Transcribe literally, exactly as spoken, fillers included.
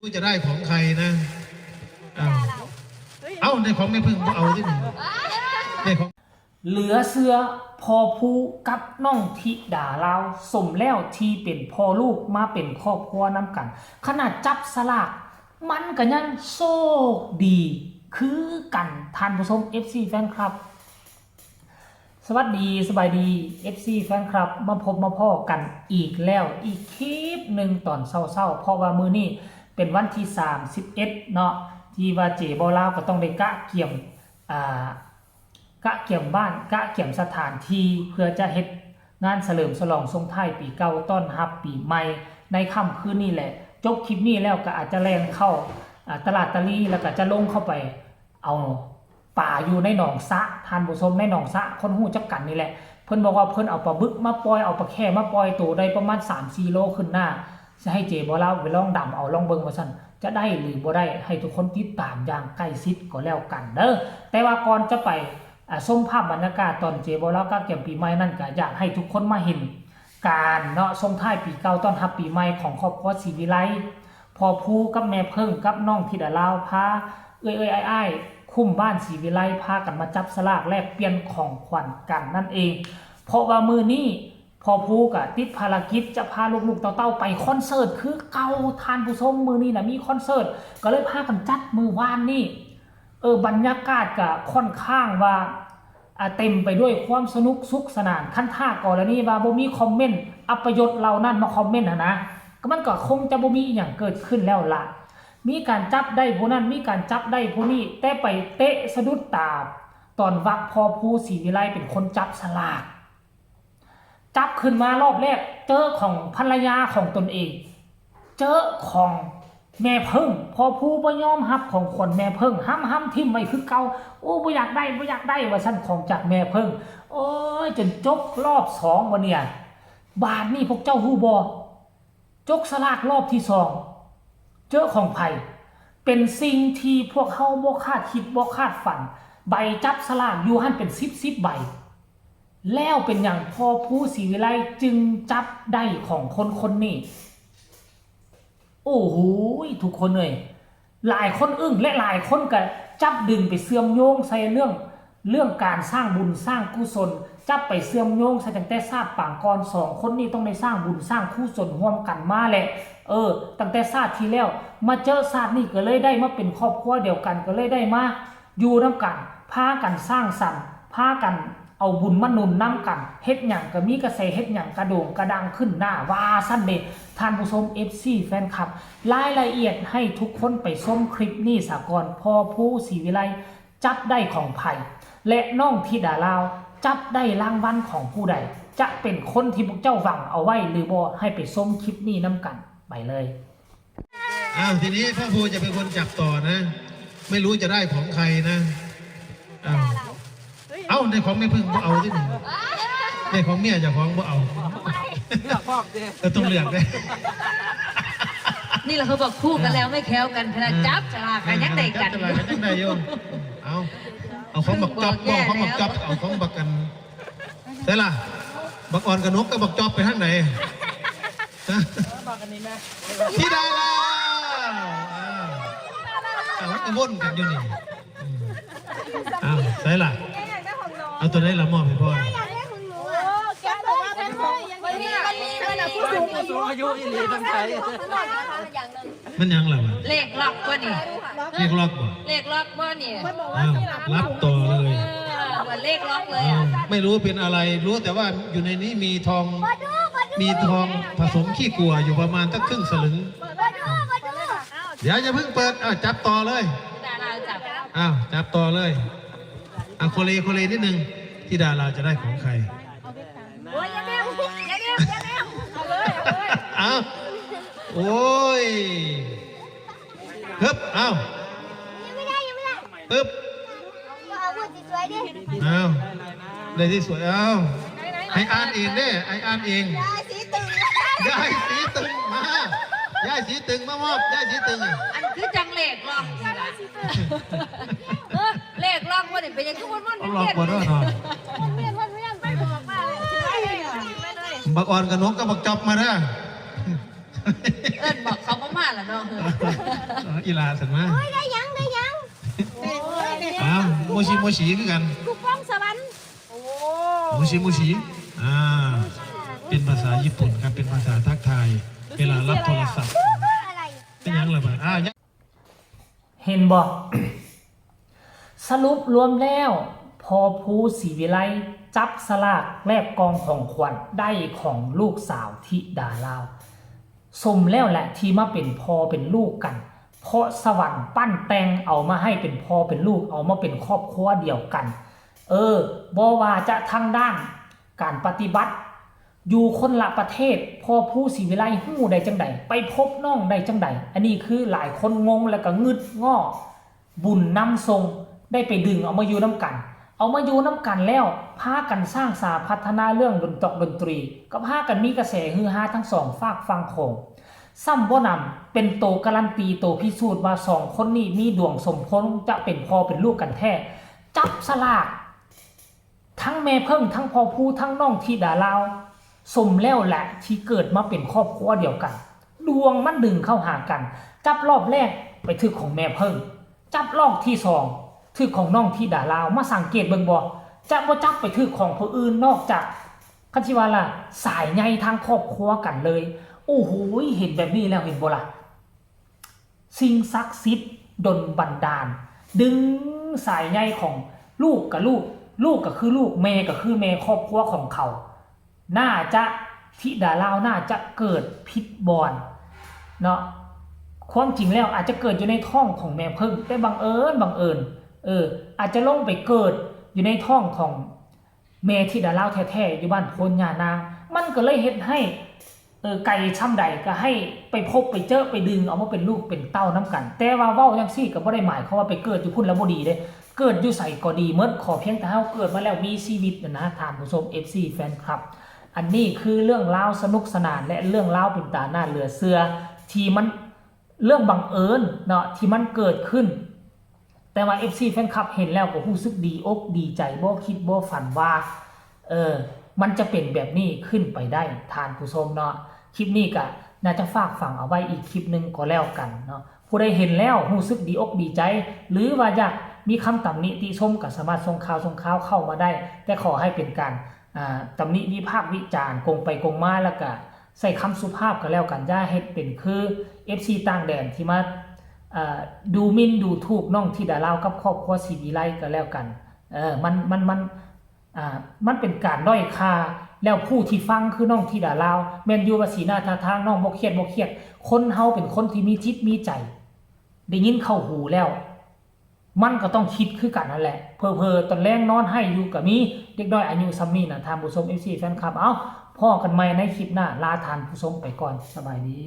รู้จะได้ของใครนะ อ้าว เอ้า ได้ของแม่พึ่งบ่เอาที่หนึ่ง ได้ของ เหลือเชื่อพ่อภูกับน้องธิดาลาว สมแล้วที่เป็นพ่อลูกมาเป็นครอบครัวนำกัน ขนาดจับสลาก มันก็ยังโชคดีคือกัน ท่านผู้ชม เอฟซี แฟนคลับ สวัสดี สบายดี เอฟซี แฟนคลับ มาพบมาพ้อกันอีกแล้ว อีกคลิปหนึ่งตอนเช้าๆ เพราะว่ามื้อนี้เป็นวันที่ สามสิบเอ็ด เนาะ ที่ว่าเจบ่าวลาวก็ต้องได้กะเกียม อ่า กะเกียมบ้าน กะเกียมสถานที่ เพื่อจะเฮ็ดงานเฉลิมฉลองส่งท้ายปีเก่า ต้อนรับปีใหม่ ในค่ำคืนนี้แหละ จบคลิปนี้แล้วก็อาจจะแล่นเข้า อ่า ตลาดตะลี แล้วก็จะลงเข้าไปเอา ปลาอยู่ในหนองสระ ท่านผู้ชม ในหนองสระ คนรู้จักกันนี่แหละ เพิ่นบอกว่าเพิ่นเอาปลาบึกมาปล่อย เอาปลาแค่มาปล่อย โตได้ประมาณ สามสี่ โลขึ้นหน้า สิให้เจบ่าวลาวไปลองดำเอา ลองเบิ่งว่าซั่น จะได้หรือบ่ได้ ให้ทุกคนติดตามอย่างใกล้ชิดก็แล้วกันเด้อ แต่ว่าก่อนจะไป อ่า ชมภาพบรรยากาศตอนเจบ่าวลาวกะเกียมปีใหม่นั่น ก็อยากให้ทุกคนมาเห็นการเนาะ ส่งท้ายปีเก่า ต้อนรับปีใหม่ของครอบครัวศรีวิไล พ่อภูกับแม่เพิ่งกับน้องธิดาลาว พาเอื้อยๆ อ้ายๆ คุ้มบ้านศรีวิไล พากันมาจับสลากแลกเปลี่ยนของขวัญกันนั่นเอง เพราะว่ามื้อนี้พ่อภูก็ติดภารกิจจะพาลูกๆเต้าๆไปคอนเสิร์ตคือเก่า ท่านผู้ชม มื้อนี้นะมีคอนเสิร์ต ก็เลยพากันจัดมื้อวานนี้ เออ บรรยากาศก็ค่อนข้างว่า อ่า เต็มไปด้วยความสนุกสุขสนาน คันถ้ากรณีว่าบ่มีคอมเมนต์อัปยศเหล่านั้นมาคอมเมนต์หั้นนะ ก็มันก็คงจะบ่มีอิหยังเกิดขึ้นแล้วล่ะ มีการจับได้ผู้นั้น มีการจับได้ผู้นี้ แต่ไปเตะสะดุดตา ตอนวักพ่อภูศรีวิไลเป็นคนจับสลาก จับขึ้นมารอบแรก เจอของภรรยาของตนเอง เจอของแม่เพิ่ง พ่อภูบ่ยอมรับของขวัญแม่เพิ่ง ห้ำๆ ถิ่มไว้คือเก่า โอ้ บ่อยากได้ บ่อยากได้ ว่าซั่น ของจากแม่เพิ่ง โอ้ย จนจกรอบสอง บ่เนี่ย บาดนี้พวกเจ้าฮู้บ่ จกสลากรอบที่สอง เจอของไผ เป็นสิ่งที่พวกเฮาบ่คาดคิดบ่คาดฝัน ใบจับสลากอยู่หั่นเป็นสิบสิบใบ แล้วเป็นหยังพ่อภูศรีวิไลจึงจับได้ของคนคนนี้ โอ้โห ทุกคนเอ้ย หลายคนอึ้ง และหลายคนก็จับดึงไปเชื่อมโยงใส่เรื่อง เรื่องการสร้างบุญสร้างกุศล จับไปเชื่อมโยงใส่ตั้งแต่ชาติปางก่อน สองคนนี้ต้องได้สร้างบุญสร้างกุศลร่วมกันมาแหละ เออ ตั้งแต่ชาติที่แล้ว มาเจอชาตินี้ก็เลยได้มาเป็นครอบครัวเดียวกัน ก็เลยได้มาอยู่นำกัน พากันสร้างสรรค์ พากันเอาบุญมาหนุนนำกัน เฮ็ดหยังก็มีกระแส เฮ็ดหยังกระโด่งกระดังขึ้นหน้า ว่าซั่นเด้ ท่านผู้ชม เอฟซี แฟนคลับ รายละเอียดให้ทุกคนไปชมคลิปนี้ซะก่อน พ่อภูศรีวิไลจับได้ของไผ และน้องธิดาลาวจับได้รางวัลของผู้ใด จะเป็นคนที่พวกเจ้าหวังเอาไว้หรือบ่ ให้ไปชมคลิปนี้นำกัน ไปเลย อ้าว ทีนี้พ่อภูจะเป็นคนจับต่อนะ ไม่รู้จะได้ของใครนะ อ้าว เอ้า ได้ของแม่พึ่งบ่เอาที่หนึ่ง ได้ของเมียเจ้าของบ่เอา เลือกพร้อมเด้ เออ ต้องเลือกเด้ นี่แหละเขาบอกคู่กันแล้วไม่แคล้วกัน ขนาด อ่า จับฉลากกันยังได้กัน จับฉลากกันยังได้อยู่ เอา เอาของบักจ๊อบ แย่แล้ว เอาของบักจ๊อบ เอาของบักกัน ใช่ล่ะ บักอ่อนกับนกกับบักจ๊อบไปทางไหน ฮะ ธิดาลาว อ่า อ่า มันก็วนกันอยู่นี่ อืม อ้าว ใช่ล่ะ เอาตัวไหนล่ะมอบให้พ่อ อยากได้ของหนูอะ แกบอกว่าแม่พ่อยังไง มันมี มันมี มันมี ผู้สูงอายุอีหลีทั้งไทย มันหยังล่ะวะ เลขล็อกบ่นี่ เลขล็อกบ่ เลขล็อกบ่นี่ อ้าว รับต่อเลย เออ เหมือนเลขล็อกเลยอะ อ้าว ไม่รู้เป็นอะไร รู้แต่ว่าอยู่ในนี้มีทอง มีทองผสมขี้กัวอยู่ประมาณสักครึ่งสลึง เดี๋ยวอย่าเพิ่งเปิด อ้าว จับต่อเลย ธิดาลาวจับ อ้าว จับต่อเลย อ่ะ โคเล โคเลนิดนึง ธิดาลาวจะได้ของใคร โอ้ย อย่าแนม อย่าแนม อย่าแนม เอาเลย เอาเลย อ้าว โอ้ย ฮึบ อ้าว ยังไม่ได้ ยังไม่ได้ ปึ๊บ ก็เอารูปสวยๆดิ อ้าว ได้ที่สวย อ้าว ให้อ่านเองเด้ ให้อ่านเอง ยายสีตึง ยายสีตึงมา ยายสีตึงมามอบ ยายสีตึง อันคือจังเลขล็อกนี่ล่ะ เออ เลขล็อกบ่นี่เป็นหยังคือมันๆ เอาล็อกบ่เด้อเนาะ มันเวียน มันเวียน ไปบอกว่าเลย บักอ่อนกับนกกับบักจ๊อบมาเด้อ เอิ้นบอกเขาบ่มาล่ะเนาะ เอออีหลาสันมา โอ้ยได้ยังได้ยัง อ้าวโมชิโมชิคือกัน คูปองสวรรค์ โมชิโมชิอ่า เป็นภาษาญี่ปุ่นครับ เป็นภาษาทักทาย เวลารับโทรศัพท์ อะไร เป็นหยังล่ะบัดอ่า เห็นบ่ สรุปรวมแล้ว พอภูศรีวิไลจับสลากแลกกล่องของขวัญได้ของลูกสาวธิดาลาว สมแล้วแหละที่มาเป็นพ่อเป็นลูกกัน เพราะสวรรค์ปั้นแต่งเอามาให้เป็นพ่อเป็นลูก เอามาเป็นครอบครัวเดียวกัน เออบ่ว่าจะทางด้านการปฏิบัติ อยู่คนละประเทศ พอภูศรีวิไลฮู้ได้จังใด ไปพบน้องได้จังใด อันนี้คือหลายคนงงแล้วก็งึดง้อ บุญนำส่งได้ไปดึงเอามาอยู่น้ำกัน เอามาอยู่น้ำกันแล้วพากันสร้างสาพัฒนาเรื่องดนตอกดนตรี ก็พากันมีกระแสฮือฮาทั้งสองฟากฝั่งโขง ซ้ำบ่นำเป็นโตการันตีโตพิสูจน์ว่าสองคนนี้มีดวงสมพงษ์จะเป็นพ่อเป็นลูกกันแท้ จับสลาก ทั้งแม่เพิ่งทั้งพ่อภูทั้งน้องธิดาลาว สมแล้วแหละที่เกิดมาเป็นครอบครัวเดียวกัน ดวงมันดึงเข้าหากัน จับรอบแรกไปถืกของแม่เพิ่ง จับรอบที่สองถืกของน้องธิดาลาว มาสังเกตเบิ่งบ่ จะบ่จับไปถืกของผู้อื่นนอกจากคันสิว่าล่ะสายใยทางครอบครัวกันเลย โอ้โหเห็นแบบนี้แล้วเห็นบ่ล่ะ สิ่งศักดิ์สิทธิ์ดลบันดาล ดึงสายใยของลูกกับลูก ลูกก็คือลูกแม่ก็คือแม่ครอบครัวของเขา น่าจะธิดาลาวน่าจะเกิดผิดบ่อนเนาะความจริงแล้วอาจจะเกิดอยู่ในท้องของแม่เพิ่งแต่บังเอิญบังเอิญ เออ อาจจะลงไปเกิดอยู่ในท้องของแม่ธิดาลาวแท้ๆอยู่บ้านโพนยานาง มันก็เลยเฮ็ดให้ เออไกลช่ำใดก็ให้ไปพบไปเจอไปดึงเอามาเป็นลูกเป็นเต้าน้ำกัน แต่ว่าเว้าจังซี่ก็บ่ได้หมายความว่าไปเกิดอยู่พุ้นแล้วบ่ดีเด้ เกิดอยู่ไสก็ดีเมิดขอเพียงแต่เฮาเกิดมาแล้วมีชีวิตนะนะท่านผู้ชม เอฟซี แฟนคลับ อันนี้คือเรื่องราวสนุกสนานและเรื่องราวเป็นตาหน้าเหลือเชื่อที่มันเรื่องบังเอิญเนาะที่มันเกิดขึ้น แต่ว่า เอฟซี แฟนคลับเห็นแล้วก็รู้สึกดีอกดีใจบ่คิดบ่ฝันว่า เออ มันจะเป็นแบบนี้ขึ้นไปได้ท่านผู้ชมเนาะคลิปนี้ก็น่าจะฝากฝังเอาไว้อีกคลิปหนึ่งก็แล้วกันเนาะผู้ใดเห็นแล้วรู้สึกดีอกดีใจ หรือว่าอยากมีคำตำหนิติชมก็สามารถส่งข่าวส่งข่าวเข้ามาได้ แต่ขอให้เป็นการอ่าตำหนิวิพากษ์วิจารณ์กงไปกงมาแล้วก็ใส่คำสุภาพก็แล้วกันอย่าเฮ็ดเป็นคือ เอฟซี ต่างแดนที่มาอ่าดูหมิ่นดูถูกน้องธิดาลาวกับครอบครัวศรีวิไลก็แล้วกันเออมันมันมันอ่ามันเป็นการด้อยค่า แล้วผู้ที่ฟังคือน้องธิดาลาว แม่นอยู่ว่าสีหน้าท่าทางน้องบ่เครียดบ่เครียด คนเฮาเป็นคนที่มีจิตมีใจ ได้ยินเข้าหูแล้ว มันก็ต้องคิดคือกันนั่นแหละ เผลอๆตอนแลงนอนไห้อยู่ก็มี เด็กน้อยอายุส่ำนี้นะท่านผู้ชม เอฟซี แฟนคลับ เอ้าพ้อกันใหม่ในคลิปหน้า ลาท่านผู้ชมไปก่อน สบายดี